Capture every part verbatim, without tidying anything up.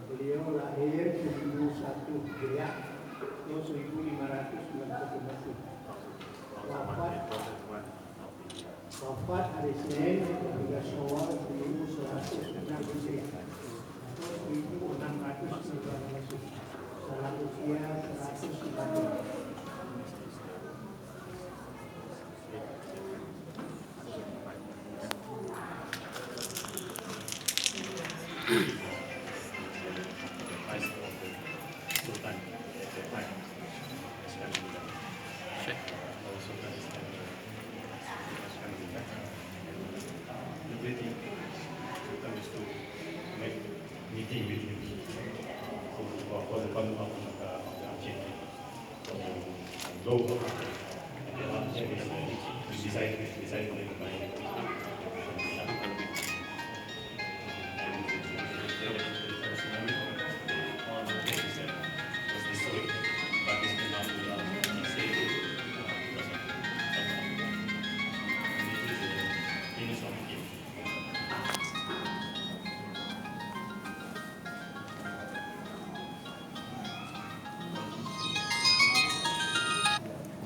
Beliau lahir seribu satu Hijriah, tahun seribu lima ratus sembilan puluh satu. Wafat, wafat hari Senin, dua belas Syawal seribu seratus enam Hijriah, atau seribu enam ratus sembilan Masehi, dalam usia seratus lima tahun.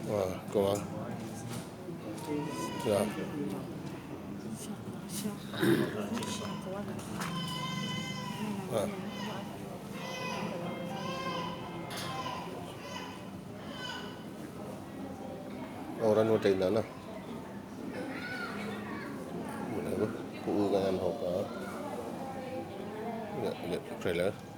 Wah, kau ah. Ya. Ah. Orang nonton dah lah. Mana tu? Ku urang ho ka. Ya, ya, trailer.